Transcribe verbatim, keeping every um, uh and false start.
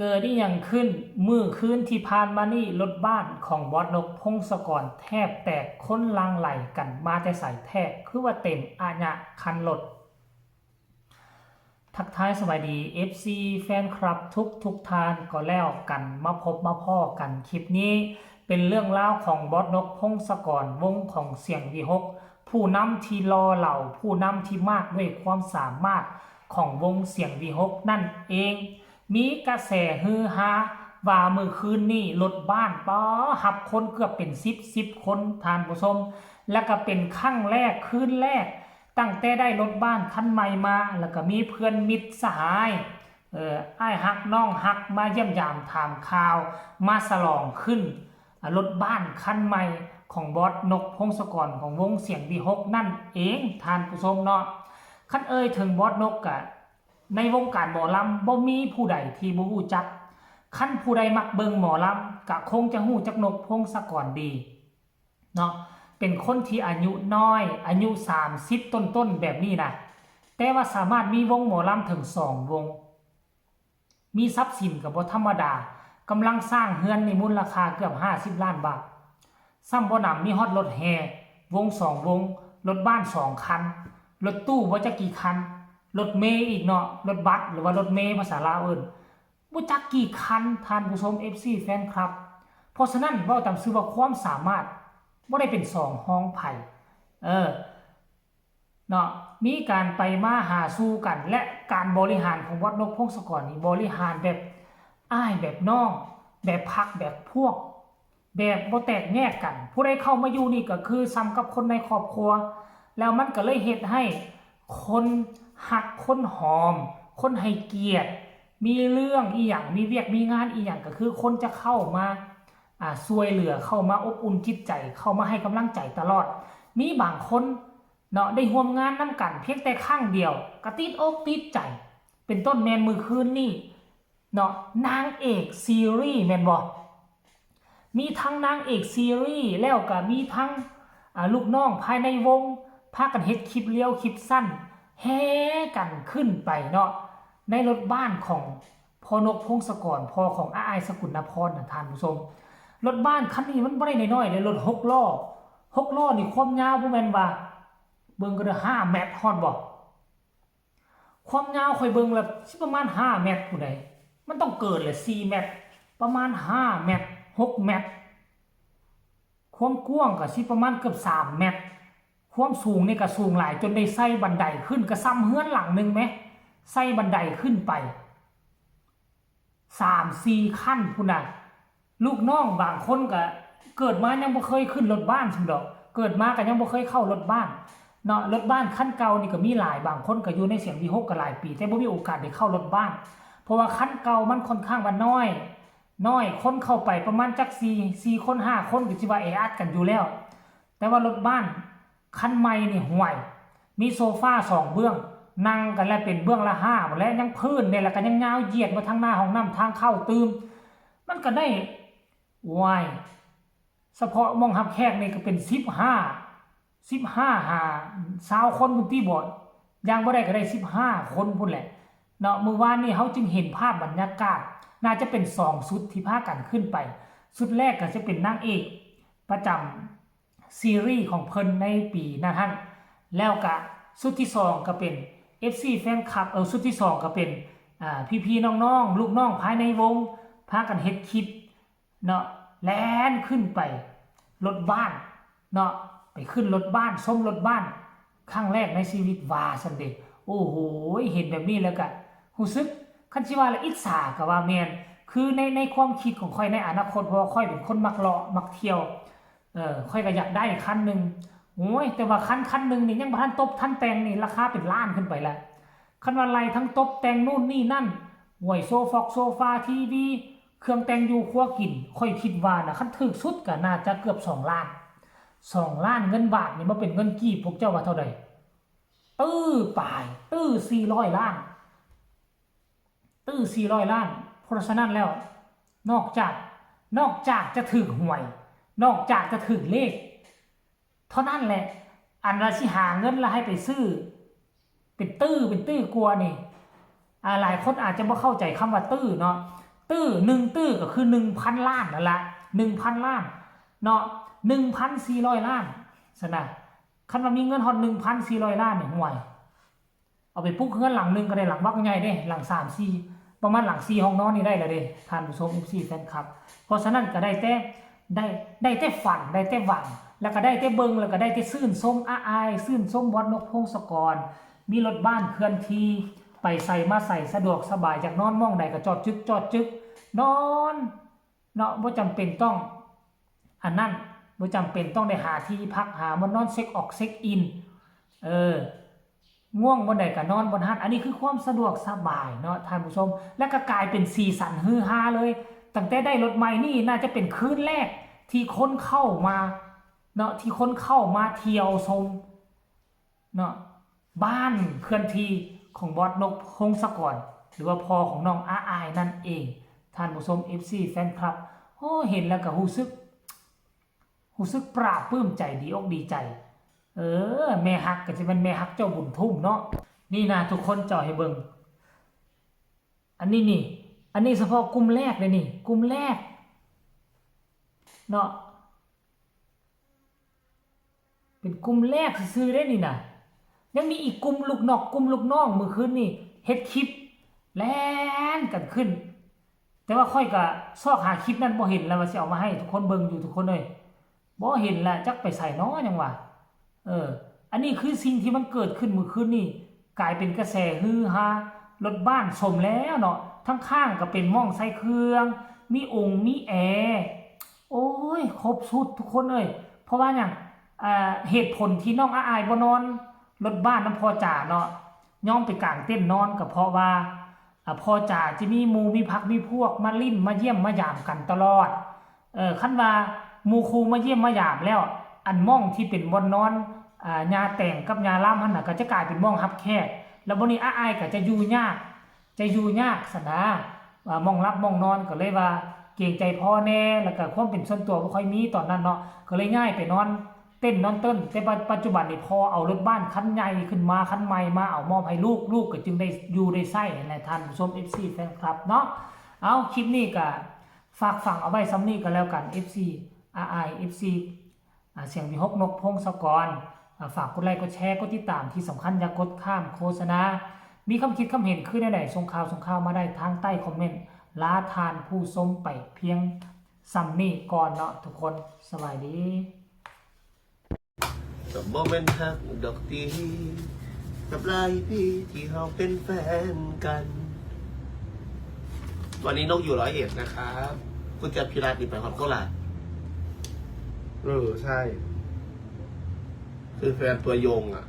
เกิดอีหยังขึ้น มื้อคืนที่ผ่านมานี้ รถบ้านของบอสนก พงศกร แทบแตก คนหลั่งไหลกันมาแต่ไสแท้ คือว่าเต็มอะยะคันรถ ทักทายสวัสดี เอฟซี แฟนคลับทุกทุกท่านก็แล้วกัน มาพบมาพ้อกัน คลิปนี้เป็นเรื่องราวของบอสนก พงศกร วงของเสียงวีหก ผู้นำที่หล่อเหลา ผู้นำที่มากด้วยความสามารถของวงเสียงวีหกนั่นเอง มีกระแสฮือฮาว่ามื้อคืนนี้รถบ้านป๊าฮับคนเกือบเป็นสิบ สิบ คนท่านผู้ชม และก็เป็นครั้งแรกคืนแรก ตั้งแต่ได้รถบ้านคันใหม่มา แล้วก็มีเพื่อนมิตรสหาย เอ่อ อ้ายฮักน้องฮักมาเยี่ยมยามถามข่าว มาฉลองขึ้น อ่ะ รถบ้านคันใหม่ของบอสนก พงศกร ของวงเสียงวีหกนั่นเองท่านผู้ชมเนาะ คันเอ่ยถึงบอสนกกะ ในวงการหมอลำบ่มีผู้ใดที่บ่ฮู้จัก คันผู้ใดมักเบิ่งหมอลำกะคงจะฮู้จักนก พงศกร ดีเนาะ เป็นคนที่อายุน้อย อายุสามสิบต้นๆแบบนี้นะ แต่ว่าสามารถมีวงหมอลำถึงสองวง มีทรัพย์สินก็บ่ธรรมดา กำลังสร้างเฮือนนี่มูลค่าเกือบห้าสิบล้านบาท ซ้ำบ่หนำมีฮอดรถแห่ วงสองวง รถบ้านสองคัน รถตู้บ่จักกี่คัน รถเมล์อีกเนาะ รถบัสหรือว่ารถเมล์ภาษาลาวเอิ้น บ่จักกี่คัน ท่านผู้ชม เอฟซี แฟนคลับ เพราะฉะนั้นเว้าตามซื่อว่าความสามารถบ่ได้เป็นสองฮองไผ เออ เนาะ มีการไปมาหาสู่กัน และการบริหารของบอสนก พงศกร นี่บริหารแบบอ้ายแบบน้อง แบบพรรคแบบพวก แบบบ่แตกแยกกัน ผู้ใดเข้ามาอยู่นี่ก็คือส่ำกับคนในครอบครัว แล้วมันก็เลยเฮ็ดให้คนฮักคนหอม คนให้เกียรติ มีเรื่องอีหยัง มีเวียกมีงานอีหยัง ก็คือคนจะเข้ามา อ่า ช่วยเหลือ เข้ามาอบอุ่นจิตใจ เข้ามาให้กำลังใจตลอด มีบางคนเนาะ ได้ร่วมงานนำกันเพียงแต่ครั้งเดียว ก็ติดอกติดใจ เป็นต้นแม่นมื้อคืนนี้เนาะ นางเอกซีรีส์แม่นบ่ มีทั้งนางเอกซีรีส์ แล้วก็มีทั้ง อ่า ลูกน้องภายในวง พากันเฮ็ดคลิปเรียวคลิปสั้น แห่กันขึ้นไปเนาะ ในรถบ้านของพ่อนก พงศกร พ่อของอ้ายสกุลนพรน่ะ ท่านผู้ชม รถบ้านคันนี้มันบ่ได้น้อยๆเด้ รถหกล้อ หกล้อนี่ความยาวบ่แม่นว่า เบิ่งก็เด้อ ห้าเมตร ฮอดบ่ ความยาวข้อยเบิ่งแล้วสิประมาณห้าเมตรพู้นใด มันต้องเกินแหละ สี่เมตร ประมาณห้าเมตร หกเมตร ความกว้างก็สิประมาณเกือบสามเมตร ความสูงนี่ก็สูงหลาย จนได้ใส่บันไดขึ้น ก็ส่ำเฮือนหลังหนึ่งแหม ใส่บันไดขึ้นไป สามสี่ขั้นพู้นน่ะ ลูกน้องบางคนก็เกิดมายังบ่เคยขึ้นรถบ้านซั้นดอก เกิดมาก็ยังบ่เคยเข้ารถบ้านเนาะ รถบ้านคันเก่านี่ก็มีหลาย บางคนก็อยู่ในเสียงวีหกก็หลายปี แต่บ่มีโอกาสได้เข้ารถบ้าน เพราะว่าคันเก่ามันค่อนข้างว่าน้อย น้อย คนเข้าไปประมาณจักสี่ สี่คน ห้าคน ก็สิว่าแออัดกันอยู่แล้ว แต่ว่ารถบ้านคันใหม่นี่ห่วย มีโซฟาสองเบื้อง นั่งกันแล้วเป็นเบื้องละห้าหมดแล้ว ยังพื้นเนี่ยแหละก็ยังยาวเหยียดมาทางหน้าห้องน้ำทางเข้าตื่ม มันก็ได้ ว้าย เฉพาะหม่องรับแขกนี่ก็เป็นสิบห้า สิบห้า หาซาวคนพุ้นติบ่ อย่างบ่ได้ก็ได้สิบห้าคนพุ้นแหละเนาะ มื้อวานนี้เฮาจึงเห็นภาพบรรยากาศ น่าจะเป็นสองชุดที่พากันขึ้นไป ชุดแรกก็จะเป็นนางเอกประจำซีรีส์ของเพิ่นในปีนั้นหั่น แล้วก็ชุดที่สองก็เป็น เอฟซี แฟนคลับ เออ ชุดที่สองก็เป็น อ่า พี่ๆน้องๆ ลูกน้องภายในวง พากันเฮ็ดคลิป เนาะ แล่นขึ้นไปรถบ้านเนาะ ไปขึ้นรถบ้าน ชมรถบ้าน ครั้งแรกในชีวิตว่าซั้นเด้ โอ้โห เห็นแบบนี้แล้วก็รู้สึก คันสิว่าละอิจฉาก็ว่าแม่น คือใน ในความคิดของข้อยในอนาคต เพราะว่าข้อยเป็นคนมักเลาะ มักเที่ยว เออ ข้อยก็อยากได้คันหนึ่ง โอ้ย แต่ว่าคัน คันหนึ่งนี่ยังบ่ทันตบทันแต่งนี่ ราคาเป็นล้านขึ้นไปแล้ว คันว่าไล่ทั้งตบแต่งนู่นนี่นั่น ห้วย โซฟอกโซฟา ทีวี เครื่องแต่งอยู่ครัวกิน ข้อยคิดว่านะ คันถูกสุดก็น่าจะเกือบสองล้าน สองล้านเงินบาทนี่ มาเป็นเงินกีบ พวกเจ้าว่าเท่าใด ตื้อปลาย ตื้อสี่ร้อยล้าน ตื้อสี่ร้อยล้าน เพราะฉะนั้นแล้ว นอกจาก นอกจากจะถูกหวย นอกจากจะถูกเลข เท่านั้นแหละ อันว่าสิหาเงินแล้วให้ไปซื้อ เป็นตื้อ เป็นตื้อกว่านี่ อ่า หลายคนอาจจะบ่เข้าใจคำว่าตื้อเนาะ ตื้อ หนึ่ง ตื้อก็คือ หนึ่งพัน ล้านนั่นละ หนึ่งพัน ล้านเนาะ หนึ่งพันสี่ร้อย ล้าน ซั่นนะ คันว่ามีเงินฮอด หนึ่งพันสี่ร้อย ล้านนี่ ห่วย เอาไปปลูกเฮือนหลังหนึ่งก็ได้หลังบักใหญ่เด้ หลังสามสี่ ประมาณหลังสี่ห้องนอนนี่ได้แล้วเด้ ท่านผู้ชม เอฟซี แฟนคลับ เพราะฉะนั้นก็ได้แต่ ได้ ได้แต่ฝัน ได้แต่หวัง แล้วก็ได้แต่เบิ่ง แล้วก็ได้แต่ชื่นชมอ้าอาย ชื่นชมบอสนกพงศกร มีรถบ้านเคลื่อนที่ ไปไสมาไสสะดวกสบาย อยากนอนหม่องใดก็จอดจึก จอดจึก นอน เนาะ บ่จำเป็นต้อง อันนั้น บ่จำเป็นต้องได้หาที่พัก หาบ่อนนอน เช็คออก เช็คอิน เออ ง่วงบ่อนใดก็นอนบ่อนหั้น อันนี้คือความสะดวกสบายเนาะ ท่านผู้ชม และก็กลายเป็นสีสันฮือฮาเลย ตั้งแต่ได้รถใหม่นี่น่าจะเป็นคืนแรกที่คนเข้ามา เนาะ ที่คนเข้ามาเที่ยวชม เนาะ บ้านเคลื่อนที่ของบอสนกพงศกร หรือว่าพ่อของน้องอ้าอายนั่นเอง ท่านผู้ชม เอฟซี แฟนคลับ โอ้ เห็นแล้วก็รู้สึก รู้สึกปลาบปลื้มใจ ดีอกดีใจ เออ แม่ฮักก็สิแม่นแม่ฮักเจ้าบุญทุ่มเนาะ นี่นะทุกคน เจ้าให้เบิ่ง อันนี้นี่ อันนี้เฉพาะกลุ่มแรกเลยนี่ กลุ่มแรก เนาะ เป็นกลุ่มแรกซื่อๆเด้นี่นะ ยังมีอีกกลุ่มลูกนอก กลุ่มลูกน้อง มื้อคืนนี่เฮ็ดคลิปแล่นกันขึ้น แต่ว่าข้อยก็ซอกหาคลิปนั้นบ่เห็นแล้ว ว่าสิเอามาให้ทุกคนเบิ่งอยู่ ทุกคนเอ้ย บ่เห็นละ จักไปไสน้อยังว่า เออ อันนี้คือสิ่งที่มันเกิดขึ้นมื้อคืนนี่ กลายเป็นกระแสฮือฮา รถบ้านสมแล้วเนาะ ทั้งข้างก็เป็นหม่องใส่เครื่อง มีองค์มีแอร์ โอ้ย ครบชุดทุกคนเอ้ย เพราะว่าหยัง อ่า เหตุผลที่น้องอ้าอายบ่นอนรถบ้านนำพ่อจ๋าเนาะ ยอมไปกางเต็นท์นอนก็เพราะว่า อ่า พ่อจ๋าจะมีหมู่มีพรรคมีพวกมาลิ้นมาเยี่ยมมายามกันตลอด เออ คันว่าหมู่คู่มาเยี่ยมมายามแล้ว อันหม่องที่เป็นบ่อนนอน อ่า ย่าแตงกับย่าลำหั่นน่ะ ก็จะกลายเป็นหม่องฮับแขก แล้วบัดนี้อ้าอายก็จะอยู่ยาก จะอยู่ยากซั่นนะ อ่า หม่องหลับหม่องนอน ก็เลยว่าเกรงใจพ่อแน่ แล้วก็ความเป็นส่วนตัวบ่ค่อยมีตอนนั้นเนาะ ก็เลยย้ายไปนอนเต็นท์นอนเตินท์ แต่ปัจ ปัจจุบันนี่พ่อเอารถบ้านคันใหญ่ขึ้นมา คันใหม่มาเอามอบให้ลูก ลูกก็จึงได้อยู่ได้ใช้นั่นแหละ ท่านผู้ชม เอฟซี แฟนคลับเนาะ เอา คลิปนี้ก็ฝากฝังเอาไว้ส่ำนี้ก็แล้วกัน เอฟซี อ้าอาย เอฟซี อ่า เสียงวิหก นกพงศกร อ่า ฝากกดไลค์กดแชร์กดติดตาม ที่สำคัญอย่ากดข้ามโฆษณา มีความคิดความเห็นคือแนวใด ส่งข่าว ส่งข่าวมาได้ทางใต้คอมเมนต์ ลาท่านผู้ชมไปเพียงส่ำนี้ก่อนเนาะทุกคน สบายดี ก็บ่แม่นฮักดอกติ กับหลายปีที่เฮาเป็นแฟนกัน วันนี้นกอยู่ร้อยเอ็ดนะครับ คุณแจ็คพิรัตน์นี่ไปฮอดโคราช เออ ใช่ คือแฟนตัวยงอ่ะ